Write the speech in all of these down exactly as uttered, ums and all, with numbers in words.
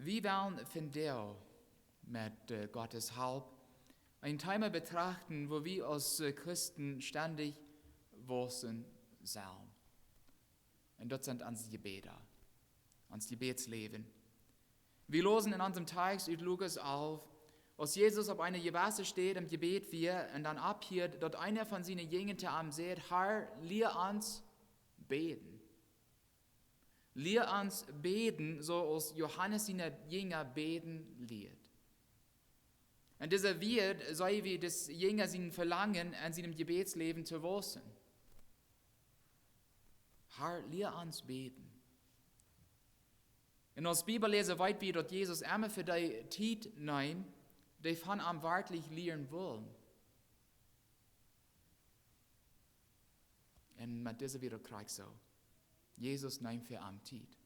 Wie wellen vondoag met, äh, Gottes Help een Thema betrachten, wua wie aus, äh, Christen ständig wausen sellen. Un daut sent onse Jebäda, ons Jebädsläwen. Wie läsen en onsem Tekjst ut Lukas alf, aus Jesus opp eene jewesse Städ em Jebäd wia un dan opphieed, daut eena von siene Jinja to am säd: "Herr, lia ons bäden. Lia ons bäden, soo aus Johanes siene Jinja bäden lieet." Un dise Wieed seenen wie, daut Jinja sien Velangen en sienem Jebädsläwen to wausen. "Herr, lia ons bäden." Un aus Bibelläsa weet wie, daut Jesus emma fa dee Tiet neem, dee von am werkjlich lieren wullen. Un met dise wia daut krakjt soo. Jesus neem fa am Tiet.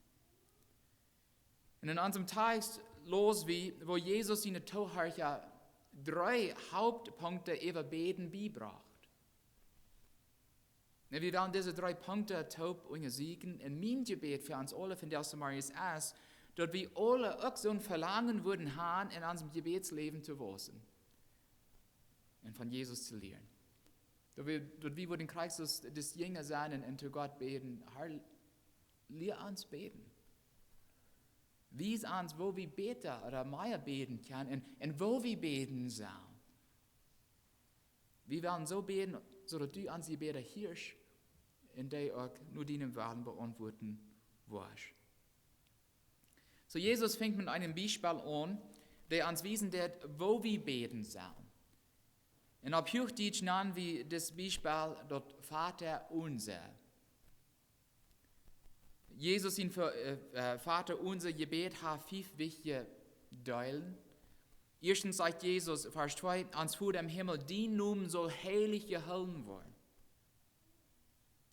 Un en onsem Tekjst läs wie, woo Jesus siene Toohorcha dree Hauptpunkten äwa Bäden biebrocht. Un wie wellen dise dree Punkten toop unjasieekjen. Un mien Jebäd fa ons aule vondoag zemorjes es, daut wie aule uk soon Velangen wudden haben, en onsem Jebädsläwen to wausen un von Jesus to lieren. Daut wie, daut wie wudden Christus, daut Jinja sennen un to Gott bäden: "Herr, lia ons bäden. Wies ons, woo wie bäta ooda mea bäden kjennen un, un woo wie bäden sellen." Wie wellen soo bäden, soo daut du onse Jebäda hieescht un dee uk no dienen Wellen beauntwuaden woascht. Soo, Jesus fangt met een Biespel aun, daut ons wiesen deit, woo wie bäden sellen. Un opp Huachdietsch nanen wie dit Biespel daut Vaterunser. Jesus sien Ve-, äh, äh, Vaterunser Jebäd haft fiew wichtje Deelen. Ieeschtens sajcht Jesus, Varsch twee: "Ons Voda em Himmel, dien Nomen saul heilich jehoolen woaren."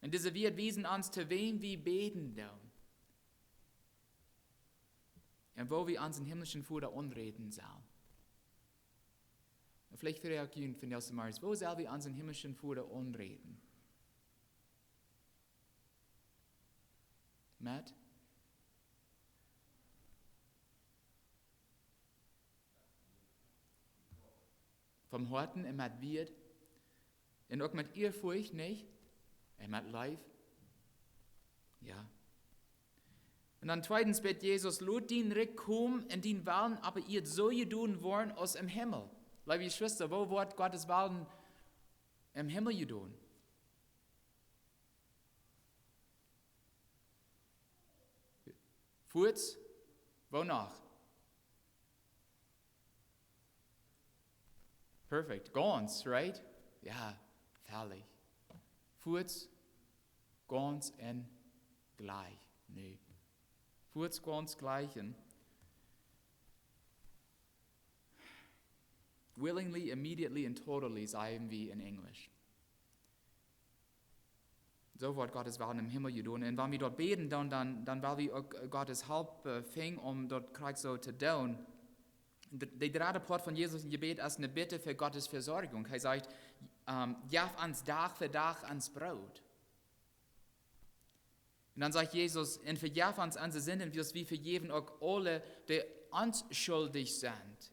Un dise Wieed wiesen ons, to wäm wie bäden doonen un woo wie onsen himlischen Voda aunräden sellen. Un veleicht froag jie vondoag zemorjes: Woo sell wie onsen himlischen Voda aunräden? Met? Vom Hoaten un met Wieed. Un uk met Ierfurcht, nich? Un met Leew. Jo. Un dan tweedens bät Jesus: "Lot dien Rikj komen un dien Wellen opp de Ieed soo jedonen woaren aus em Himmel." Leewe Jeschwista, woo woat Gott sien Wellen em Himmel jedonen? Fuaz, woo noch? Perfect. Gaunz, right? Jo, foaken. Fuaz, gaunz un jlikj. Nä. Fuaz, gaunz, jlikj un willingly, immediately and totally, sajen wie en Enjlisch. Soo woat Gott sien Wellen em Himmel jedonen. Un wan wie doa bäden, dan, dan, dan woa wie uk, äh, Gott siene Help, äh, finjen, om daut krakjt soo to doonen. De, de dredde Poat von Jesus sien Jebäd es eene Bitte fa Gott siene Vesorjunk. Hee sajcht, ähm: "Jeff ons Dach fa Dach ons Broot." Un dan sajcht Jesus: "Un vejeff ons onse Sinden, wiels wie vejewen uk aule, dee ons schuldich sent."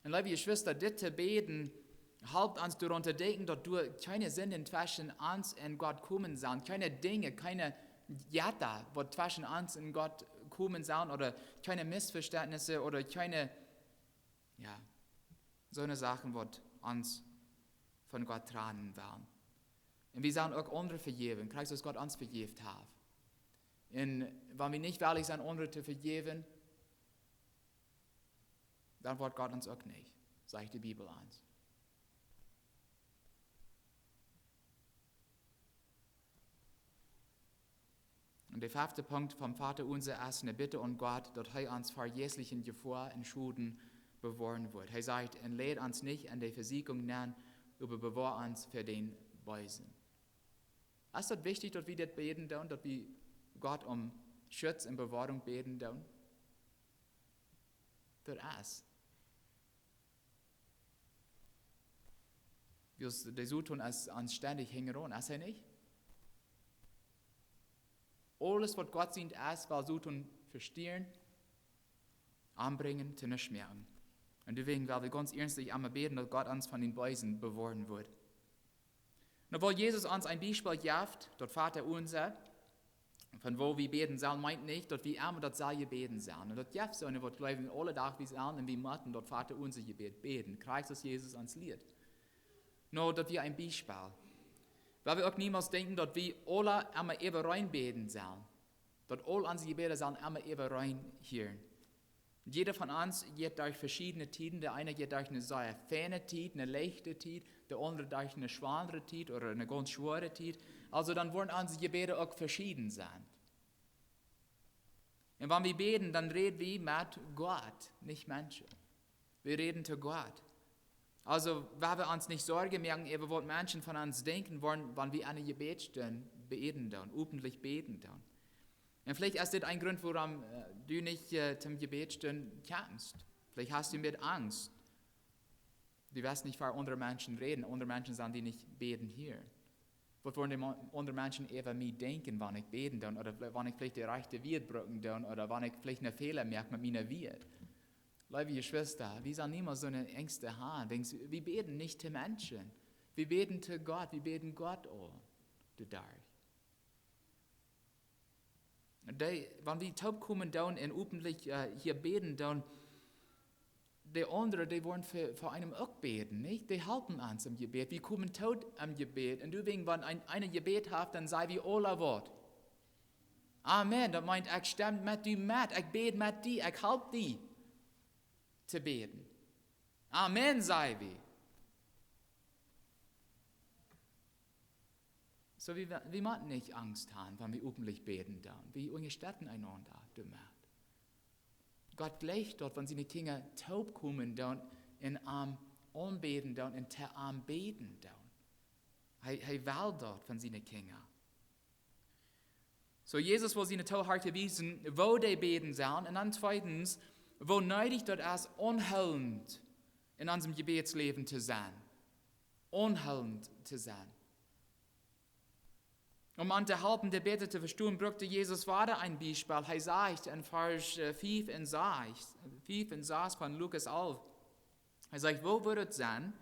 Un leewe Jeschwista, dit to bäden, halpt ons doaraun to denkjen, daut doa kjeene Sinden tweschen ons un Gott komen sellen, kjeene Dinja, kjeene Jetta, waut tweschen ons un Gott komen sellen, ooda kjeene Missvestentnisse, ooda kjeene, jo, soone Sachen, waut ons von Gott trannen wellen. Un wie sellen uk aundre vejäwen, krakjt aus Gott ons vejäft haft. Un wan wie nich wellich sent, aundre to vejäwen, dan woat Gott ons uk nich, sajcht de Bibel ons. Un de fefte Punkt vom Vaterunser es eene Bitte aun Gott, daut hee ons ver jeistliche Jefoa un Schoden bewoaren woat. Hee sajcht: "Un leid ons nich en de Vesieekjunk nenn, oba bewoa ons ver dän Beesen." Es daut wichtich, daut wie dit bäden doonen, daut wie Gott om Schutz un Bewoarunk bäden doonen? Daut es. Wiels de Soton es ons stendich hinjaraun, es hee nich? Aules, waut Gott sient es, well Soton vestieren. aunbrinjen, to nuscht moaken. Un doawäajen well wie gaunz iernstlich emma bäden, daut Gott ons von dän Beesen bewoaren woat. Nu, wiels Jesus ons een Biespel jeft, daut Vaterunser, von woo wie bäden sellen, meent nich, daut wie emma daut selwje bäden sellen. Un daut jeft soone, waut jleewen, aule Doag wie sellen, un wie motten daut Vaterunser Jebäd bäden, krakjt aus Jesus ons lieet. Nu, daut wia een Biespel. Wiels wie uk niemols denkjen, daut wie aule emma äwareen bäden sellen. Daut aul onse Jebäda sellen emma äwareen hieren. Jieda von ons jeit derch veschiedne Tieden. De eene jeit derch eene sea feine Tiet, eene leichte Tiet, de aundre derch eene schwoare Tiet ooda eene gaunz schwoare Tiet. Aulsoo dan woaren onse Jebäda uk veschieden sennen. Un wan wie bäden, dan räd wie met Gott, nich Menschen. Wie räden to Gott. Aulsoo, wan wie ons nich Sorjen moaken äwa waut Menschen von ons denkjen woaren, wan wie aun eene Jebädstund bäden doonen, öffentlich bäden doonen. Un veleicht es dit een Grunt, wuarom, äh, du nich, äh, toom Jebädstund kjemst. Veleicht hast du met Angst. Du west nich ver aundre Menschen räden, aundre Menschen sellen die nich bäden hieren. Waut woaren de Mo-, aundre Menschen äwa mie denkjen, wan ekj bäden doo, ooda wan ekj veleicht de rajchte Wieed brucken doo, ooda wan ekj veleicht een Fäla moak met miene Wieed? Leewe Jeschwista, wie sellen niemols soone Angst haben. Denkjst, wie bäden nich to Menschen. Wie bäden to Gott, wie bäden Gott aun. De Dach. Dee, wan wie toopkomen doonen un öffentlich, äh, hia bäden doonen, de aundre, dee woaren fa, fa eenem uk bäden, nich? Dee halpen ons em Jebäd. Wie komen toop em Jebäd. Un doawäajen, wan een, eena Jebäd haft, dan saj wie aule waut? Amen. Daut meent, ekj stemm met die met. Ekj bäd met die. Ekj halp die to bäden. Amen, saj wie. Soo, wie, wie motten nich Angst haben, wan wie öffentlich bäden doonen. Wie unjastetten eenaunda doamet. Gott jlikjt daut, wan siene Kjinja toopkomen doonen un am aunbäden doonen un to am bäden doonen. Hee, hee well daut von siene Kjinja. Soo, Jesus well siene Toohorcha wiesen, woo dee bäden sellen. Un dan tweedens, woo needich daut es, aunhoolent en onsem Jebädsläwen to sennen. Aunhoolent to sennen. Om ons to halpen, dit bäta to vestonen, brukt Jesus wada een Biespel. Hee sajcht en Varsch, äh, fief un sas, fief un sas von Lukas alf. Hee sajcht: "Woo wudd et sennen,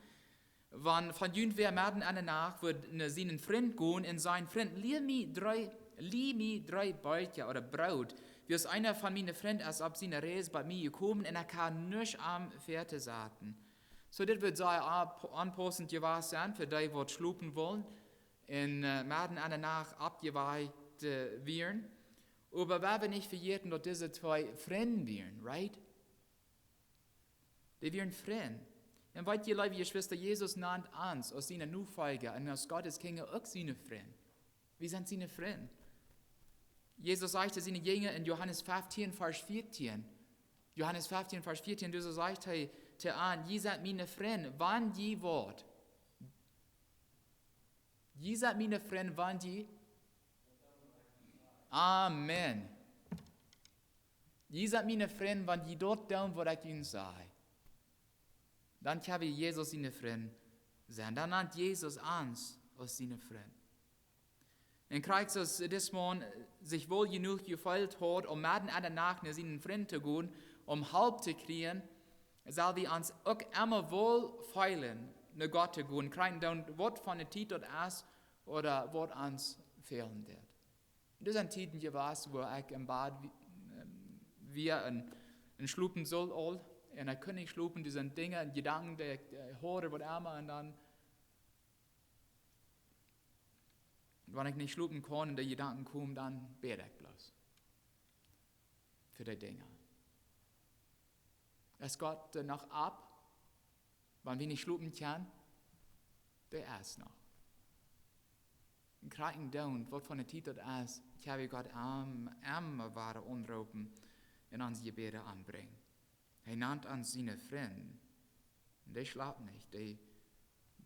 wan von junt wäa medden enne Nacht wudd no sienen Frint gonen un sajen: Frint, lia mie dree, lia mie dree Beetjes ooda Broot, wiels eena von miene Frind es opp siene Reis bie mie jekomen un ekj hab nuscht am väatosaten." Soo, dit wudd sea aun-, aunpausent jewast sennen fa dee, waut schlopen wullen un, äh, medden enne Nacht oppjewakjt, äh, wieren. Oba wie haben nich to vejäten, daut dise twee Frind wieren, right? Dee wieren Frind. Un weet jie, leewe Jeschwista, Jesus nant ons aus siene Nofolja un aus Gott siene Kjinja uk siene Frind. Wie sent siene Frind. Jesus sajcht to siene Jinja en Johanes fieftieen, Varsch vieetieen. Johanes fieftieen, Varsch vieetieen, doa sajcht hee to an: "Jie sent miene Frind, wan jie waut? Jie sent miene Frind, wan jie." Amen. "Jie sent miene Frind, wan jie daut doonen, waut ekj junt saj." Dan kjenn wie Jesus siene Frind sennen. Dan nant Jesus ons aus siene Frind. Un krakjt soo aus dis Maun, äh, sikj woll jenuach jefeelt haud, om medden enne Nacht no sienen Frint to gonen, om Help to kjrieen, sell wie ons uk emma woll feelen, no Gott to gonen, krakjt dan, waut fa eene Tiet daut es, ooda waut ons fälen deit. Doa sent Tieden jewast, wua ekj em Bad wie-, ähm, wia un, un schlopen sull aul. Un ekj kunn nich schlopen, doa sent Dinja un Jedanken, dee ekj, äh, hieed, waut emma. Un dan, wan ekj nich schlopen kunn un de Jedanken kjeemen, dan bäd ekj bloos fa dee Dinja. Es Gott, äh, noch opp, wan wie nich schlopen kjennen? Dee es noch. Un krakjt dan, waut fa eene Tiet daut es, kjenn wie Gott aun, aun woaren aunroopen un onse Jebäda aunbrinjen. Hee nant ons siene Frind. Un dee schlapt nich, dee,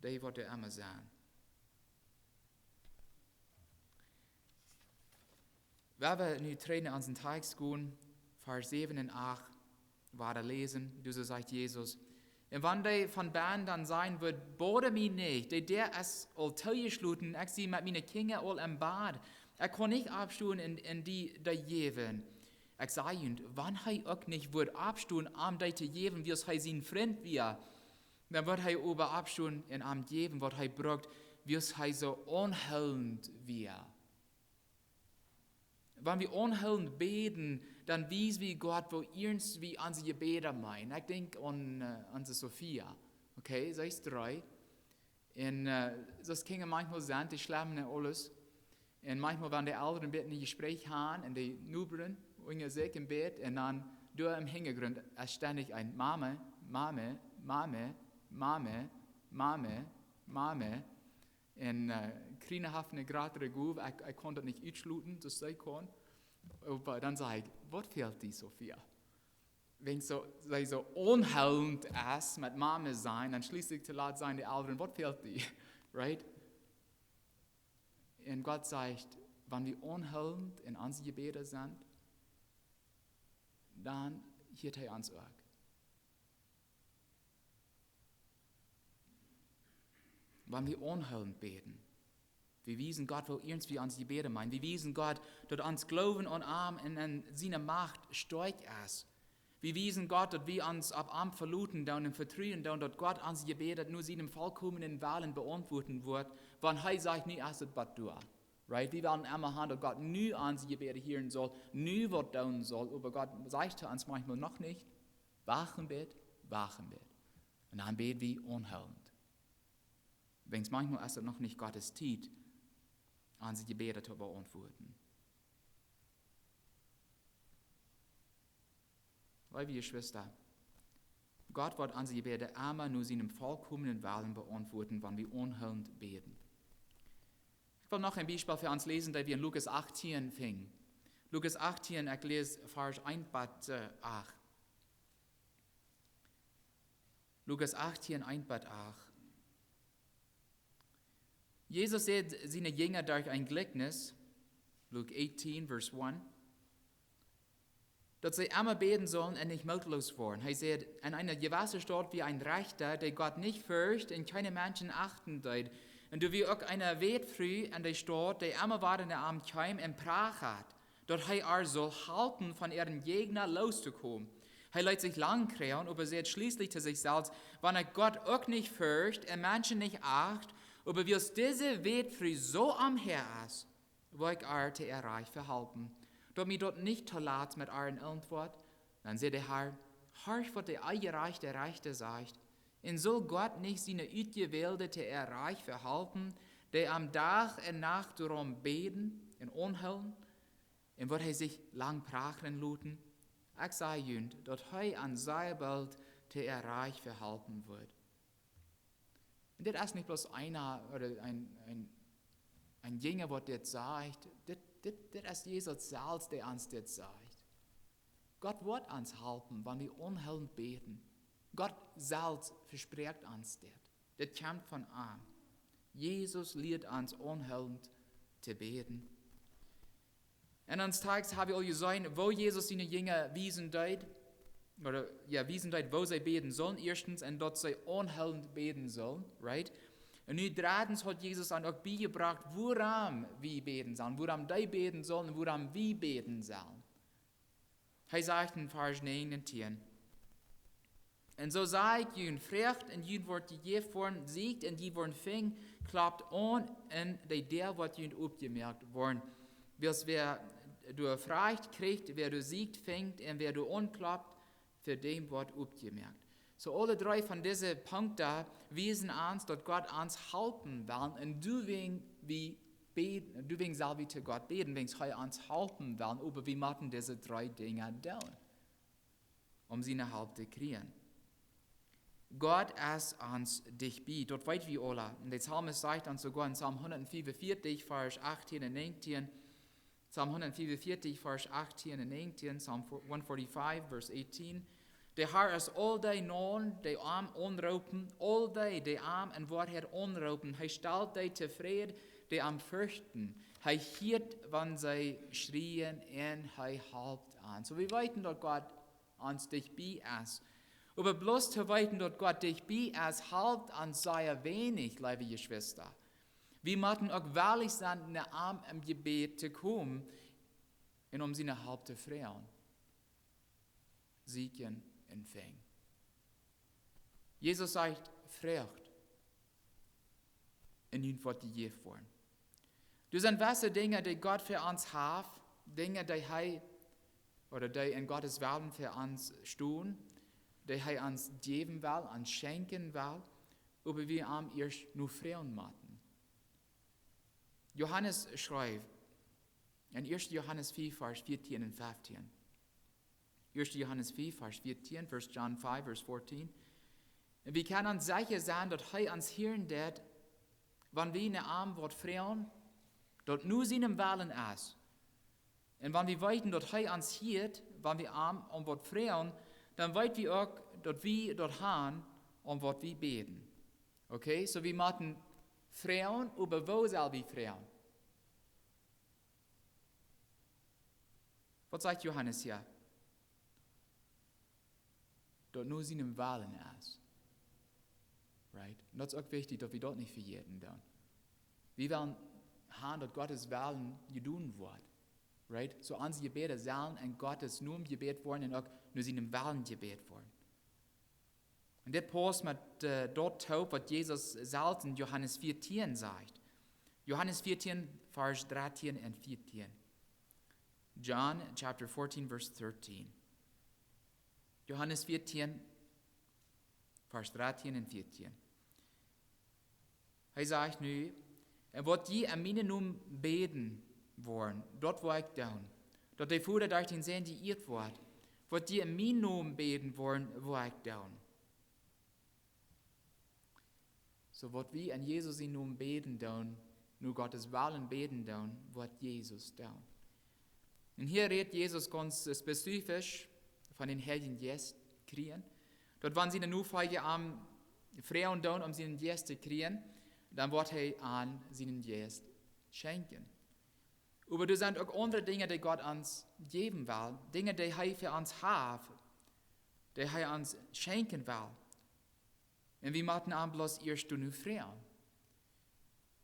dee woat doa emma sennen. Wan wie nu trigj no onsen Tekst gonen, Varsch säwen un acht, wada läsen, doa sajcht Jesus: "Un wan dee von bennen dan sajen wudd: Boda mie nich, de Däa es aul toojeschloten, ekj sie met miene Kjinja aul em Bad, ekj kaun nich oppstonen un, un die daut jäwen." Ekj saj junt, wan hee uk nich wudd oppstonen, am dee to jäwen, wiels hee sien Frint wia, dan wudd hee oba oppstonen un am jäwen, waut hee brukt, wiels hee soo aunhoolent wia. Wan wie aunhoolent bäden, dan wiesen wie Gott, woo iernst wie onse Jebäda meenen. Ekj denkj aun, äh, onse Sophia. Okay, see es dree. Un, äh, soo aus Kjinja maunchmol sent, dee schlemmen un aules. Un maunchmol, wan de Elren een bät een Jespräch haben un de Nobren unja sikj een bät, un dan doa em Hinjagrunt es stendich een Mama, Mama, Mama, Mama, Mama, Mama. Un, äh, Krina haft eene jratre Gow, ekj, ekj kaun daut nich utschluten, daut see kaun. Oba dan saj ekj, waut fält die, Sophia? Wan see soo, see soo aunhoolent es met Mama sennen, dan schlieslich to lat sennen de Elren, waut fält die? Right? Un Gott sajcht, wan wie aunhoolent en onse Jebäda sent, dan hieet hee ons uk. Wan wie aunhoolent bäden, wie wiesen Gott, woo iernst wie onse Jebäda meenen. Wie wiesen Gott, daut ons Gloowen aun am un aun siene Macht stoakj es. Wie wiesen Gott, daut wie ons opp am veloten doonen un vetruen doonen, daut Gott onse Jebäda no sienen volkomenen Wellen beauntwuaden woat, wan hee sajcht, nu es et waut doa. Right? Wie wellen emma haben, daut Gott nu onse Jebäda hieren saul, nu waut doonen saul, oba Gott sajcht to ons maunchmol noch nich, wacht een bät, wacht een bät. Un dan bäd wie aunhoolent. Wiels maunchmol es et noch nich Gott siene Tiet, onse Jebäda to beauntwuaden. Leewe Jeschwista, Gott woat onse Jebäda emma no sienen volkomenen Wellen beauntwuaden, wan wie aunhoolent bäden. Ekj well noch een Biespel fa ons läsen, daut wie en Lukas achtieen finjen. Lukas achtieen, ekj läs Varsch eent bat, äh, acht. Lukas achtieen, eent bat acht. Jesus säd siene Jinja derch een Jlikjnis, Luke eighteen, verse one, daut see emma bäden sullen un nich mootloos woaren. Hee säd, en eene jewesse Staut wia een Rechta, dee Gott nich fercht un kjeene Menschen achten deed. Un doa wia uk eene Wätfru en dee Staut, dee emma wada no am kjeem un prachat, daut hee äa sull halpen, von äaren Jäajna loos to komen. Hee leet sikj lang kjrieen, oba säd schlieslich to sikj selfst, wan ekj Gott uk nich fercht un Menschen nich acht, oba wiels dise Wätfru soo omhäa es, woa ekj äa to äa Rajcht vehalpen, daut mie daut nich to lat met äaren Elend woat. Dan säd de Har, horcht, waut de onjerajchta Rechta sajcht. Un saul Gott nich siene Utjewälde to äa Rajcht vehalpen, dee am Dach un Nacht doarom bäden un aunhoolen? Un woat hee sikj lang prachren loten? Ekj saj junt, daut hee an sea boolt to äa Rajcht vehalpen woat. Un dit es nich bloos eena ooda een, een, een Jinja, waut dit sajcht. Dit, dit, dit es Jesus selfst, dee ons dit sajcht. Gott woat ons halpen, wan wie aunhoolent bäden. Gott selfst vesprakjt ons dit. Dit kjemt von am. Jesus lieet ons aunhoolent to bäden. En ons Tekst hab wie aul jeseenen, woo Jesus siene Jinja wiesen deed, ooda, jo, wiesen deed, woo see bäden sullen, ieeschtens, un daut see aunhoolent bäden sullen, right? Un nu dreddens haft Jesus an uk biejebrach, wuarom wie bäden sullen, wuarom dee bäden sullen un wuarom wie bäden sullen. Hee sajcht en Varsch näajen un tieen: Un soo saj ekj junt, froagt un junt woat jejäft woaren, sieekjt un jie woaren finjen, klopt aun un de Däa woat junt opjemoakt woaren. Wiels wäa doa froagt, kjricht, wäa doa sieekjt, finjt, un wäa doa aunklopt, fa däm woat opjemoakt. Soo, aule dree von dise Punkten wiesen ons, daut Gott ons halpen well, un doawäajen wie bäden, doawäajen sell wie to Gott bäden, wiels hee ons halpen well, oba wie motten dise dree Dinja doonen, om siene Help to kjrieen. Gott es ons dicht bie, daut weet wie aule. Un de Psalmist sajcht ons soogoa en Psalm hundatfiefunvieetich, Varsch achtieen un näajentieen, Psalm hundatfiefunvieetich, Varsch achtieen un näajentieen, Psalm one forty-five, verse eighteen: De Har es aul dee naun, dee am aunroopen, aul dee, dee am en Woarheit aunroopen. Hee stalt dee tofräd, dee am ferchten. Hee hieet, wan see schrieen, un hee halpt an. Soo, wie weeten, daut Gott ons dicht bie es. Oba bloos to weeten, daut Gott dicht bie es, halpt ons sea weinich, leewe Jeschwista. Wie motten uk wellich sennen, no am em Jebäd to komen un om siene Help to froagen. sieekjen un finjen. Jesus sajcht: Froagt, un junt woat jejäft woaren. Doa sent wesse Dinja, dee Gott fa ons haft, Dinja, dee hee, ooda dee en Gottes Wellen fa ons stonen, dee hee ons jäwen well, ons schenkjen well, oba wie am ieescht no froagen motten. Johanes schreef en 1. Johanes 4, Varsch 14 un 15. 1. Johanes 4, Varsch 14, 1 John 5, Varsch 14. Un wie kjennen secha sennen, daut hee ons hieren deit, wan wie no am waut froagen, daut no sienen Wellen es. Un wan wie weeten, daut hee ons hieet, wan wie am om waut froagen, dan weet wie uk, daut wie daut haben, om waut wie bäden. Okay, so wie motten froagen, oba woo sell wie froagen? Waut sajcht Johanes hia? Daut no sienen Wellen es. Right? Un daut es uk wichtich, daut wie daut nich vejäten doonen. Wie wellen haben, daut Gottes Wellen jedonen woat. Right? So onse Jebäde sellen en Gottes Nomen jebät woaren un uk no sienen Wellen jebät woaren. Un dit pausst met, äh, daut toop, waut Jesus selfst en Johanes 14 sajcht. Johanes 14, Varsch 13 un 14. John chapter 14, verse 13. Johanes 14, Varsch 13 un 14. Hee sajcht nu: "Un waut jie en mienen Nomen bäden woaren, daut woa ekj doonen, daut de Voda derch dän Sän jeieet woat. Waut jie en mienen Nomen bäden woaren, woa ekj doonen." So waut wie en Jesus sienen Nomen bäden doonen, no Gottes Wellen bäden doonen, woat Jesus doonen. Un hia rät Jesus gaunz, äh, spezifisch von dän Heiljen Jeist kjrieen. Daut wan siene Nofolja am froagen doonen, om sienen Jeist to kjrieen, dan woat hee an sienen Jeist schenkjen. Oba doa sent uk aundre Dinja, dee Gott ons jäwen well, Dinja, dee hee fa ons haft, dee hee ons schenkjen well. Un wie motten am bloos ieescht doano froagen.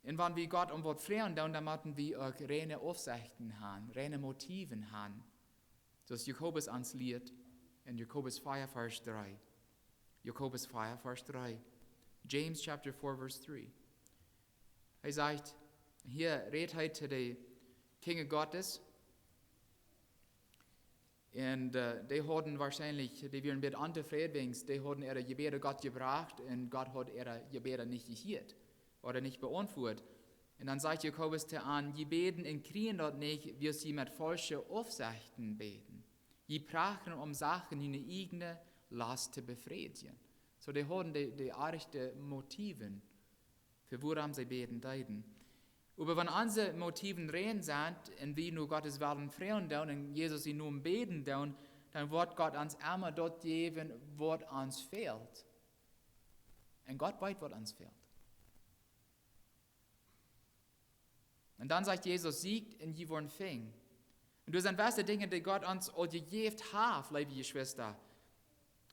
Un wan wie Gott om waut froagen doonen, dan motten wie uk reine Aufsechten haben, reine Motiven haben. Soo aus Jakobus ons lieet en Jakobus 4, Varsch 3. Jakobus 4, Varsch 3. James chapter 4, verse 3. Hee sajcht, hia rät hee to de Kjinja Gottes. Un, äh, dee hauden woarschienlich, dee wieren een bät ontofräd, wiels dee hauden äare Jebäde Gott jebrocht un Gott haud äare Jebäde nich jehieet ooda nich beauntwuat. Un dan sajcht Jakobus to an: "Jie bäden un kjrieen daut nich, wiels jie met faulsche Aufsechten bäden. Jie prachen om Sachen, june ieejne Lost to befriedjen." So, dee hauden de, de rajchte Motiven, fa wuarom see bäden deeden. Oba wan onse Motiven rein sent un wie no Gottes Wellen froagen doonen un Jesus sienen Nomen bäden doonen, dan woat Gott ons emma daut jäwen, waut ons fält. Un Gott weet, waut ons fält. Un dan sajcht Jesus: "Sieekjt un jie woaren finjen." Un doa sent wesse Dinja, dee Gott ons aul jejäft haft, leewe Jeschwista,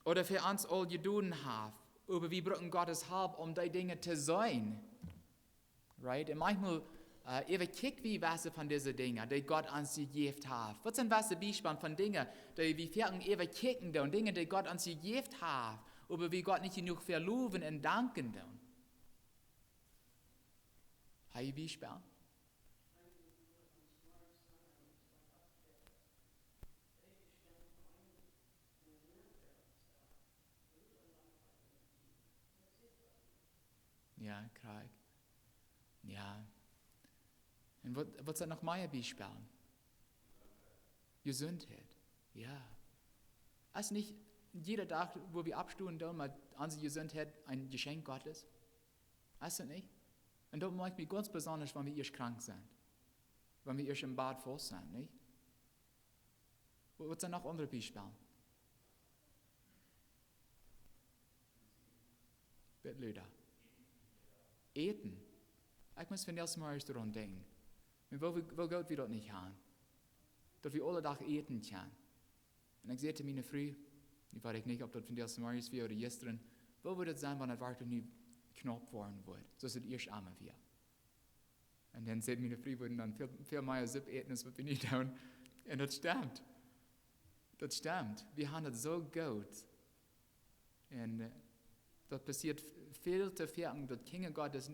ooda fa ons aul jedonen haft. Oba wie brucken Gottes Help, om dee Dinja to seenen. Right? Un maunchmol, äh, äwakjikj wie wesse von dise Dinja, dee Gott ons jejäft haft. Waut sent wesse Biespels von Dinja, dee wie foaken äwakjikjen doonen, Dinja, dee Gott ons jejäft haft, oba wie Gott nich jenuach velowen un danken doonen? Hast du een Biespel? Jo, krakjt. Jo. Un waut, waut sent noch mea Biespels? Jesuntheit. Jo. Es nich jieda Dach, wua wie oppstonen doonen, met onse Jesuntheit een Jeschenkj Gottes? Es daut nich? Un daut moakt mie gaunz besonda, wan wie ieescht krank sent. Wan wie ieescht em Bad faust sent, nich? Wa-, waut sent noch aundre Biespels? Bät luda. Äten. Ekj mott vondoag zemorjes doaraun denkjen. Oba woo, woo goot wie daut nich haben. Daut wie aule Dach äten kjennen. Un ekj säd to miene Fru, nu weet ekj nich, auf daut vondoag zemorjes wia ooda jistren: "Woo wudd daut sennen, wan daut werkjlich nu knaup woaren wudd, soo aus daut ieescht emma wia?" Un dan säd miene Fru, wie wudden dan väl, väl mea Supp äten, aus waut wie nu doonen. Un daut stemt. Daut stemt. Wie haben daut soo goot. Un, äh, daut passieet väl too foaken, daut Kjinja Gottes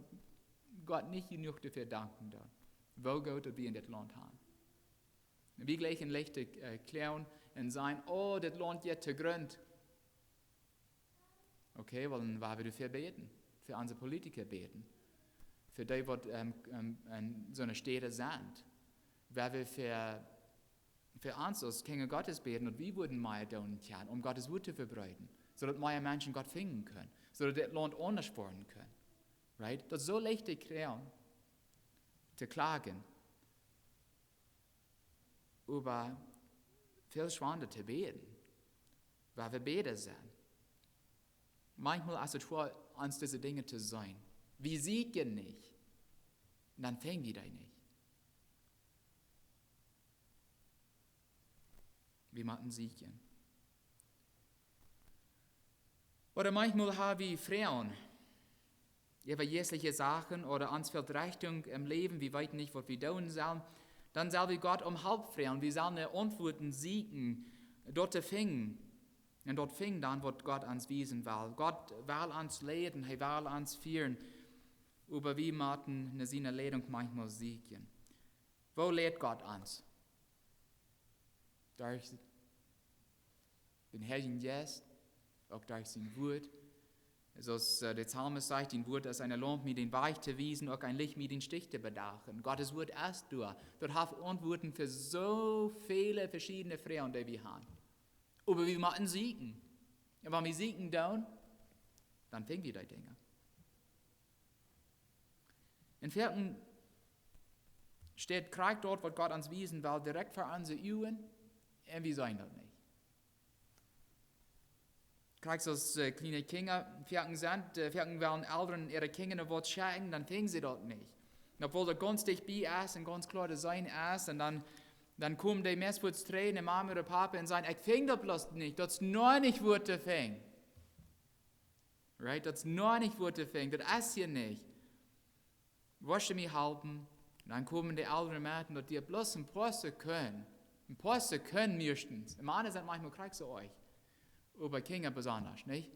Gott nich jenuach doafäa danken doonen, woo goot daut wie en dit Launt haben. Wie jlikjen leicht, äh, kloagen un sajen: "Oh, dit Launt jeit too Grunt." Okay, well, dan woa wie doafäa bäden. Fa onse Politiker bäden. Fa dee, waut, ähm, ähm, en soone Städ sent. Woa wie fa, fa ons aus Kjinja Gottes bäden, daut wie wudden mea doonen kjennen, om Gott sien Wuat to vebreeden, soo daut mea Menschen Gott finjen kjennen, soo daut dit Launt aundasch woaren kaun. Right? Daut es soo leicht to kloagen, to klagen. Oba väl schwanda to bäden, woa wie bäden sent. Maunchmol es et schwoa, ons dise Dinja to seenen. Wie sieekjen nich, dan finj wie dee nich. Wie motten sieekjen. Ooda maunchmol ha wie Froagen äwa jeistliche Sachen ooda ons fält Rechtunk em Läwen, wie weeten nich, waut wie doonen sellen. Dan sell wie Gott om Help froagen. Wie sellen no Auntwuaten sieekjen, daut to finjen. Un daut finjen dan, waut Gott ons wiesen well. Gott well ons leiden, hee well ons fieren. Oba wie motten no siene Leidunk maunchmol sieekjen. Woo leit Gott ons? Derch dän Heiljen Jeist, uk derch sien Wuat. Soo aus, äh, de Psalmist sajcht: "Dien Wuat es eene Laump, mie dän Wajch to wiesen, uk een Licht, mie dän Stich to bedachen." Gott sien Wuat es doa. Daut haft Auntwuaten fa soo väle veschiedne Froagen, dee wie haben. Oba wie motten sieekjen. Un wan wie sieekjen doonen, dan finj wie dee Dinja. Un foaken steit krakjt daut, waut Gott ons wiesen well, direkt ver onse Uagen, un wie seenen daut nich. Krakjt soo aus, äh, kjliene Kjinja, foaken sent, äh, foaken wellen Elren äare Kjinja no waut schekjen, dan finjen see daut nich. Un obwool daut gaunz dicht bie es un gaunz kloa to seenen es, un dan, dan komen dee meist fuaz trigj no Mame ooda Pape un sajen: "Ekj finj daut bloos nich, daut es noch nich wua to finjen." Right? Daut es noch nich wua to finjen, daut es hia nich. Woascht du mie halpen? Un dan komen dee Elren met, daut dee bloos een poa Sekunden, een poa Sekunden meistens. Emma sent maunchmol krakjt soo uk. Oba Kjinja besonda, nich?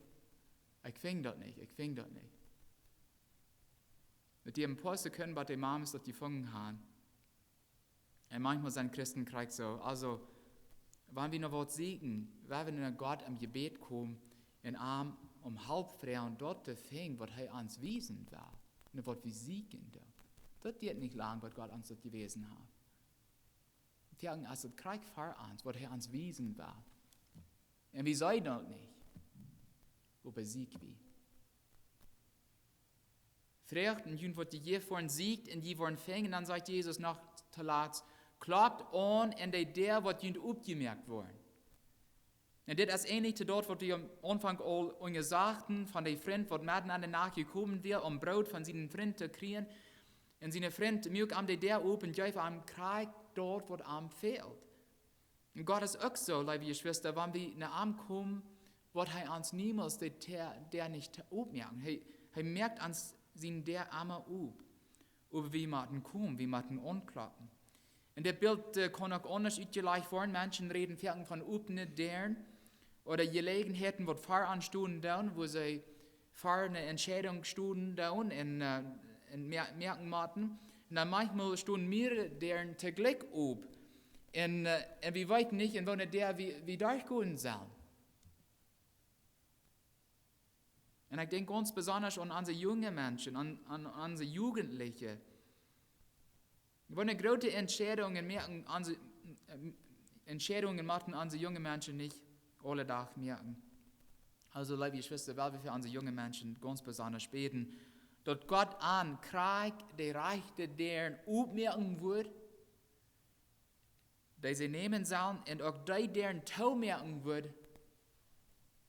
"Ekj finj daut nich, ekj finj daut nich." Daut dee een poa Sekunden, waut dee Mames daut jefungen haben. Un maunchmol sent Christen krakjt soo. Aulsoo, wan wie no waut sieekjen, wan wie no Gott em Jebäd komen un am om Help froagen, daut to finjen, waut hee ons wiesen well, no waut wie sieekjen doonen. Daut diat nich lang, waut Gott ons daut jewäsen haft. Foaken es daut krakjt ver ons, waut hee ons wiesen well. Un wie seenen daut nich. Oba sieekj wie. Froagt un junt woat jejäft woaren, sieekjt un jie woaren finjen. Dan sajcht Jesus noch toolatst: "Klopt aun un de Däa woat junt opjemoakt woaren." Un dit es änlich to daut, waut wie aum Aunfank aul unjasochten von dän Frint, waut medden enne Nacht jekomen wia, om Broot von sienen Frint to kjrieen. Un sien Frint muak am de Däa op un jeef am krakjt daut, waut am fäld. Un Gott es uk soo, leewe Jeschwista, wan wie no am komen, woat hee ons niemols de Däa, Däa nich opmoaken. Hee, hee moakt ons siene Däa emma op. Oba wie motten komen, wie motten aunkloppen. Un dit Bilt, äh, kaun uk aundasch utjelajcht woaren. Menschen räden foaken von opne Däaren ooda Jeläajenheiten, waut ver an stonen doonen, wua see ver eene Entscheidunk stonen doonen un, äh, un moa-, moaken motten. Un dan maunchmol stonen mearere Däaren toojlikj op. Un, äh, un wie weeten nich, en woone Däa wie, wie derchgonen sellen. Un ekj denkj gaunz besonda aun onse junge Menschen, aun, aun onse Jugendliche. Woone groote Entscheidungen moaken onse, äh, Entscheidungen motten onse junge Menschen nich aule Dach moaken. Aulsoo, leewe Jeschwista, well wie fa onse junge Menschen gaunz besonda bäden, daut Gott an krakjt de rajchte Däaren opmoaken woat, dee see nämen sellen, un uk dee Däaren toomoaken woat,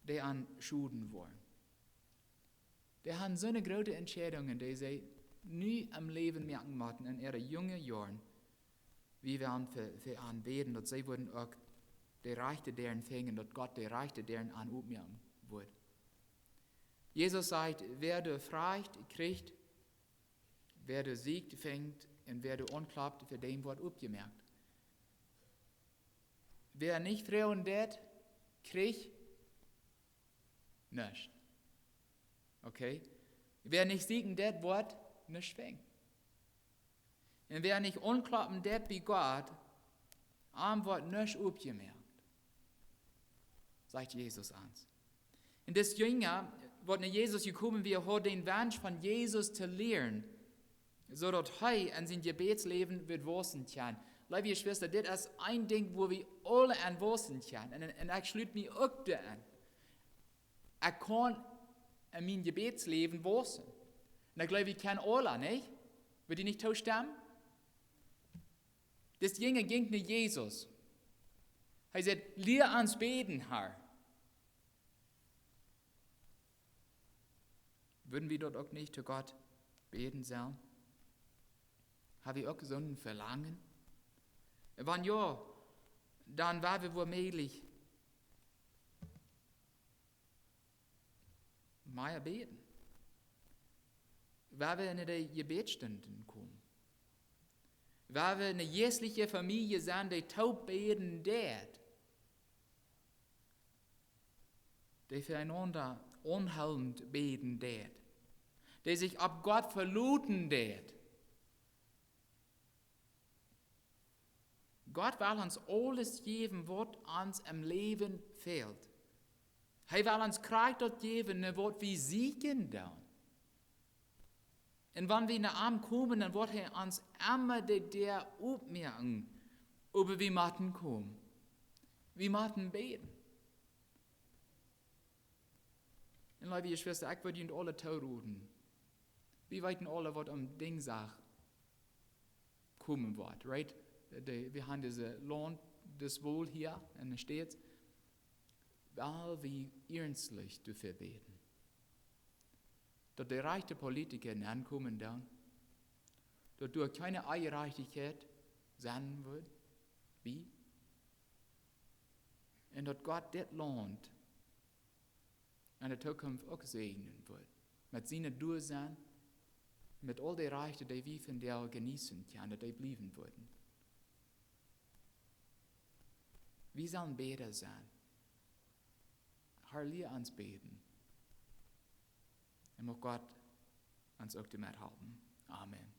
dee an schoden woaren. Dee haben soone groote Entscheidungen, dee see nu em Läwen moaken motten en äare junge Joaren. Wie wellen fa, fa an bäden, daut see wudden uk de rajchte Däaren finjen, daut Gott de rajchte Däaren an opmoaken woat. Jesus sajcht: "Wäa doa froagt, kjricht, wäa doa sieekjt, finjt, un wäa doa aunklopt, fa däm woat opjemoakt." Wäa nich froagen deit, kjricht nuscht. Okay? Wäa nich sieekjen deit, woat nuscht finjen. Un wäa nich aunkloppen deit bie Gott, am woat nuscht opjemoakt, sajcht Jesus ons. Un dis Jinja, waut no Jesus jekomen wia, haud dän Wunsch von Jesus to lieren, soo daut hee en sien Jebädsläwen wudd wausen kjennen. Leewe Jeschwista, dit es een Dinkj, wua wie aule aun wausen kjennen. Un, un ekj schlut mie uk doa aun. Ekj kaun en mien Jebädsläwen wausen. Un ekj jleew, wie kjennen aule, nich? Wudd jie nich toostemmen? Dis Jinja jinkj no Jesus. Hee säd: "Lia ons bäden, Herr." Wudden wie daut uk nich to Gott bäden sellen? Ha wie uk soon Velangen? Wan jo, dan woa wie woamäajlich mea bäden. Woa wie en de Jebädsstunden komen. Woa wie ne jeistliche Famielje sennen, dee toop bäden deit. Dee fa eenaunda aunhoolent bäden deit. Dee sikj opp Gott veloten deit. Gott well ons aules jäwen, waut ons em Läwen fält. Hee well ons krakjt daut jäwen, no waut wie sieekjen doonen. Un wan wie no am komen, dan woat hee ons emma de Däa opmoaken, oba wie motten komen. Wie motten bäden. Un leewe Jeschwista, ekj wudd junt aule tooroden. Wie weeten aule, waut aum Dinjsdach komen woat, right? De, wie haben dise Launt, dise Wol hia en de States. Well wie iernstlich doafäa bäden, daut de rajchte Politiker nenkomen doonen, daut doa kjeene Onjerajchtichkjeit sennen woat, wie, un daut Gott dit Launt en de Tookunft uk säajnen woat. Met siene Doasennen, met aul de Rajchte, dee wie vondoag jeneeten kjennen, daut dee bliewen woaren. Wie sellen Bäda sennen. Herr, lia ons bäden. Un mucht Gott ons uk doamet halpen. Amen.